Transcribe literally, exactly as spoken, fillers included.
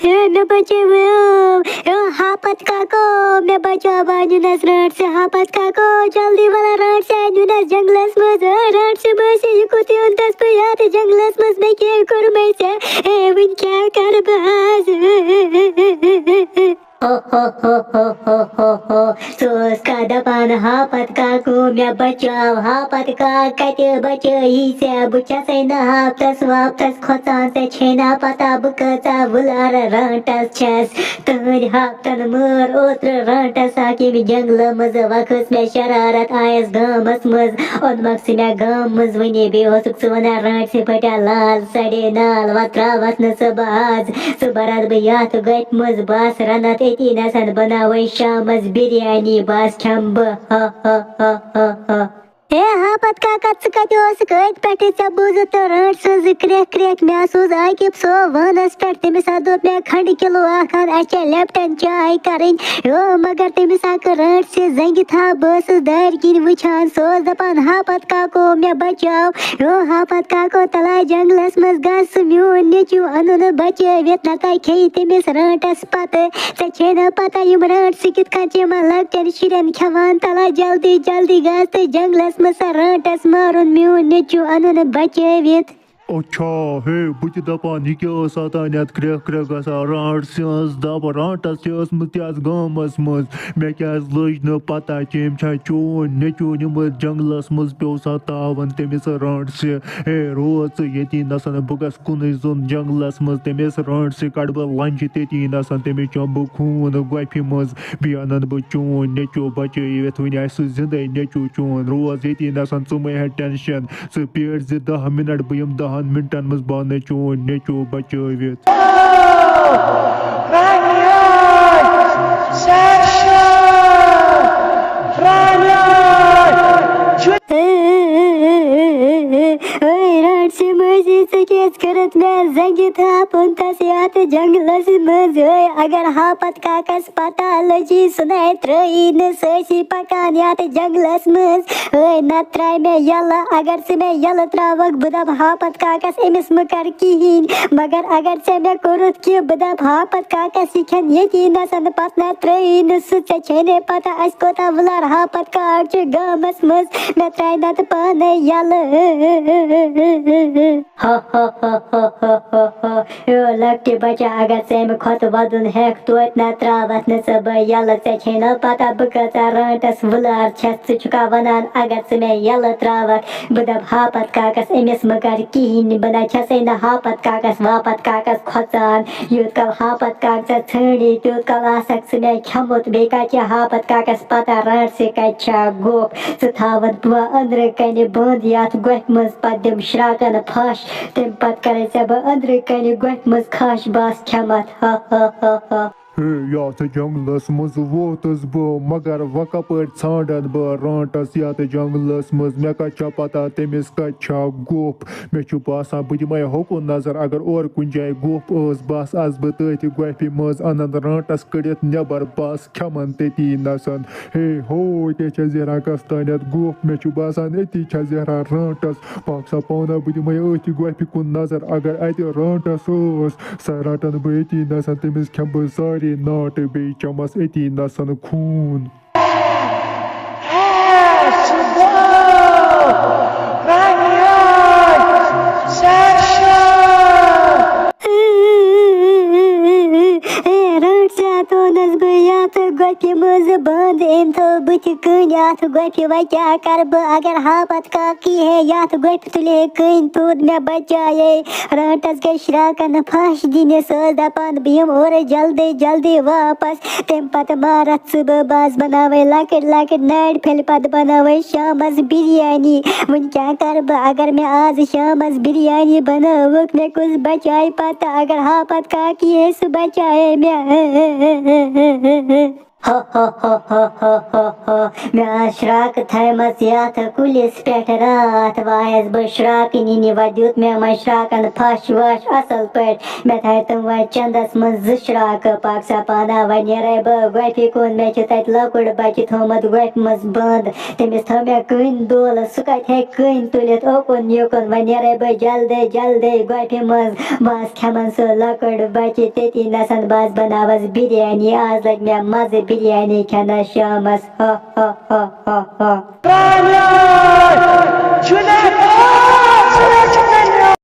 A, مےٚ بچٲوِو، A, ہاپت Kaku, مےٚ بچاو، بہٕ نیونس رانٛٹسہِ، ہاپت کاکو، جلدی ولا رانٛٹسہِ، نیونس جنگلس منٛز، اے، رانٛٹسہِ مٲسی، یہِ کوٚت یوٚنتس بہٕ یتھ جنگلس منٛز، مےٚ کیٛاہ کوٚرمے ژےٚ، اے، وۄنۍ کیٛاہ کرٕ بہٕ آز؟ ہو، ہو، ہو، ہو، ہو، ہو، ہو۔ سُہ اوس کا دپان، ہاپت کاکو، مےٚ بچاو، ہاپت کاک، کتہِ بچٲیی ژےٚ؟ بہٕ چھسے نہٕ ہاپتس واپتس کھۄژان، ژےٚ چھے نا پتہ بہٕ کۭژاہ وُلر رانٛٹس چھس۔ تٕہٕنٛدۍ ہاپتن مٲر اوترٕ رانٛٹس اکھ ییٚمہِ جنگلہٕ منٛزٕ، وۄنۍ کھٔژ مےٚ شرارت، آیس گامس منٛز، اوٚنمکھ سُہ مےٚ گامہٕ منٛز وُنی، بیٚیہِ اوسُکھ ژٕ ونان، رانٛٹسہِ پھٹیا لال سڑے نال، وۄنۍ تراوتھ نہٕ ژٕ بہٕ آز، ژٕ برتھ بہٕ یتھ گۄپھِ منٛز، بس رنتھ أتی نسن، بناوے شامس بریانی، بس کھٮ۪مہٕ بہٕ۔ ہا، ہا، ہا، ہا، ہا۔ اے ہاپت کاکا، ژٕ کتہِ اوسُکھ؟ أتھۍ پٮ۪ٹھٕے ژےٚ بوٗزُتھ تہٕ رانٛٹہٕ سٕنٛز کرٛٮ۪کھ کرٛٮ۪کھ۔ مےٚ ہا سوٗز عاقب صٲب وانس پٮ۪ٹھ، تٔمِس ہا دوٚپ مےٚ، کھنٛڈٕ کِلوٗ اکھ اَن، اَسہِ چھےٚ لیپٹن چاے کرٕنۍ۔ یو، مگر تٔمِس ہا کٔر رانٛٹہٕ سٕے زنٛگہِ تھپھ۔ بہٕ ٲسٕس دارِ کِنۍ وٕچھان، سُہ اوس دپان، ہاپت کاکو، مےٚ بچاو۔ یو، ہاپت کاکو، تلہٕ ہا جنگلس منٛز گژھ، سُہ میون نیٚچو انُن بچٲوِتھ، نتہٕ کھیٚیہِ تٔمِس رانٛٹس پتہٕ۔ ژےٚ چھے نا پتہ یِم رانٛٹہٕ سُہ کِتھ کٔنۍ چھِ یِمن لۄکٹٮ۪ن شُرٮ۪ن کھٮ۪وان؟ تلہٕ ہا جلدی جلدی گژھ تہٕ جنگلس منٛز سۄ رانٛٹس مارُن، میون نیٚچو انُن بچٲوِتھ۔ اچھا، ہے، بہٕ تہِ دپان، یہِ کیٛاہ ٲس اوتانٮ۪تھ کرٛٮ۪کھ کرٛٮ۪کھ گژھان رانٛٹہٕ سٕنٛز؟ دپ، رانٛٹس چھِ ٲسمٕژ یتھ گامس منٛز۔ مےٚ کیٛازِ لٔج نہٕ پتہ کہِ أمۍ چھا چون نیٚچو نیوٗمُت جنگلس منٛز؟ پیوٚو سا تاون تٔمِس رانٛٹسہِ؟ ہے، روز ژٕ ییٚتی نسن، بہٕ گژھٕ کُنُے زوٚن جنگلس منٛز، تٔمِس رانٛٹسہِ کڑٕ بہٕ لنجہِ تٔتی نسن، تٔمِس چمہٕ بہٕ خوٗن گۄپھِ منٛز، بیٚیہِ انن بہٕ چون نیٚچو بچٲوِتھ، وُنہِ آسہِ سُہ زندے نیٚچو چون۔ روز ییٚتی نسن، ژٕ مہٕ ہےٚ ٹینشن، ژٕ پیٲرۍ زِ دَہ مِنٹ، بہٕ یِمہٕ دَہَن مِنٹَن منٛز، بہٕ اَنَے چون نیٚچو بچٲوِتھ۔ رانیار! سیکشن! رانیار! اے رانٛٹسہِ مٲسی، ژےٚ کیٛازِ کٔرٕتھ مےٚ زنٛگہِ تھپھ؟ اوٚنتس یتھ جنگلس منٛز۔ اے، اگر ہاپت کاکس پتہ لٔجی، سُہ نے ترٲیی نہٕ سٲرسٕے پکان یتھ جنگلس منٛز۔ اے، نتہٕ ترٛاوِ مےٚ یلہٕ۔ اگر ژٕ مےٚ یلہٕ ترٛاوکھ، بہٕ دپہٕ ہاپت کاکس، أمِس مہٕ کر کِہیٖنۍ۔ مگر اگر ژےٚ مےٚ کوٚرُتھ کہِ بہٕ دپہٕ ہاپت کاکس، یہِ کھٮ۪ن ییٚتی نسن، پتہٕ نہ ترٛٲیی نہٕ سُہ۔ ژےٚ چھے نے پتہ، اسہِ کوتاہ وُلر ہاپت کاک چھُ گامس منٛز۔ مےٚ ترٛاوِ نتہٕ پانے یلہٕ۔ ہا، ہا، ہا۔ یو لۄکٹہِ بچہ، اگر ژٕ امہِ کھۄتہٕ ودُن ہیکھ، توتہِ نہ تراوتھ نہٕ ژٕ بہٕ یلہٕ۔ ژےٚ چھے نہ پتہ بہٕ کۭژاہ رانٛٹس وُلار چھس۔ ژٕ چھُکھا ونان، اگر ژٕ مےٚ یلہٕ تراوکھ، بہٕ دپہٕ ہاپت کاکس، أمِس مہٕ کر کِہیٖنۍ۔ بہٕ نہ چھسے نہٕ ہاپت کاکس واپت کاکس کھۄژان۔ یوٗت کال ہاپت کاک ژےٚ ژھٲنٛڈی، تیوٗت کال آسکھ ژٕ مےٚ کھٮ۪مُت۔ بیٚیہِ کتہِ چھِ ہاپت کاکس پتہ رانٛٹسہِ کتہِ چھا گوٚپھ؟ ژٕ تھاوَتھ بہٕ أنٛدرٕ کنہِ بنٛد یتھ گۄپھِ منٛز، پتہٕ دِمہٕ شراکن پھش۔ تمہِ پتہٕ کرے ژےٚ بہٕ أنٛدرٕ کنہِ گۄپھِ منٛز کھش، بس کھٮ۪متھ۔ ہا، ہا، ہا، ہا۔ ہے، یتھ جنگلس منٛز ووتُس بہٕ، مگر وۄنۍ کپٲرۍ ژھانٛڈن بہٕ رانٛٹس یتھ جنگلس منٛز؟ مےٚ کتہِ چھا پتہ تٔمِس کتہِ چھا گوٚپھ؟ مےٚ چھُ باسان، بہٕ دِمے ہوکُن نظر، اگر اورٕ کُنہِ جایہِ گوٚپھ ٲس، بس آسہٕ بہٕ تٔتھۍ گۄپھِ منٛز، انن رانٛٹس کٔڑِتھ نٮ۪بر، بس کھٮ۪من تٔتی نسن۔ ہے ہو، ییٚتہِ چھےٚ زیران کس تانٮ۪تھ گوٚپھ، مےٚ چھُ باسان، أتی چھےٚ زیران رانٛٹس۔ پکھ سا پانا، بہٕ دِمے أتھۍ گۄپھِ کُن نظر، اگر اتہِ رانٛٹس ٲس، سۄ رٹن بہٕ أتی نسن، تٔمِس کھٮ۪مہٕ بہٕ سارے ناٹہٕ، بیٚیہِ چمس أتی نسن خوٗن۔ اے، رانٛٹسہِ، تھوونس بہٕ یتھ گۄپھِ منٛز بنٛد، أمۍ تھٲو بٕتھِ کٔنۍ یتھ گۄپھِ۔ وۄنۍ کیٛاہ کرٕ بہٕ؟ اگر ہاپت کاکی ہے یتھ گۄپھِ تُلہِ ہے کٔنۍ، توٚت مےٚ بچایے۔ رانٛٹس گٔے شراکن پھش دِنہِ، سۄ ٲس دپان، بہٕ یِمہٕ اورٕ جلدی جلدی واپس۔ تَمہِ پتہٕ مارتھ ژٕ بہٕ، بس بناوے لۄکٕٹۍ لۄکٕٹۍ نرِ پھلۍ، پتہٕ بناوے شامس بریانی۔ وۄنۍ کیٛاہ کرٕ بہٕ، اگر مےٚ آز شامس بریانی بنٲوٕکھ، مےٚ کُس بچایہِ پتہٕ؟ اگر ہاپت کاکی ہے سُہ بچایے مےٚ۔ ہو ہو ہو ہو ہو ہو ہو۔ مےٚ آس شراکہٕ تھٲیمٕژ یتھ کُلِس پٮ۪ٹھ راتھ۔ وایس بہٕ شراکہٕ نِنہِ، وۄنۍ دیُت مےٚ وۄنۍ شراکن پھش وش اصل پٲٹھۍ۔ مےٚ تھایہِ تِم وۄنۍ چندس منٛز زٕ شراکہٕ۔ پکھ سا پانہ، وۄنۍ نیرے بہٕ گۄپھِ کُن۔ مےٚ چھُ تتہِ لۄکُٹ بچہِ تھوٚومُت گۄپھِ منٛز بند۔ تٔمِس تھٲو مےٚ کٔنۍ دولہٕ، سُہ کتہِ ہیٚکہِ کٔنۍ تُلِتھ اوکُن یوکُن۔ وۄنۍ نیرے بہٕ جلدی جلدی گۄپھِ منٛز۔ بہٕ آس کھٮ۪من سُہ لۄکٕٹ بچہِ تٔتی نسن، بہٕ آس بناوس بریانی۔ آز لگہِ مےٚ مزٕ بریانی کھٮ۪نس شامس۔ ہا ہا ہا ہا ہا۔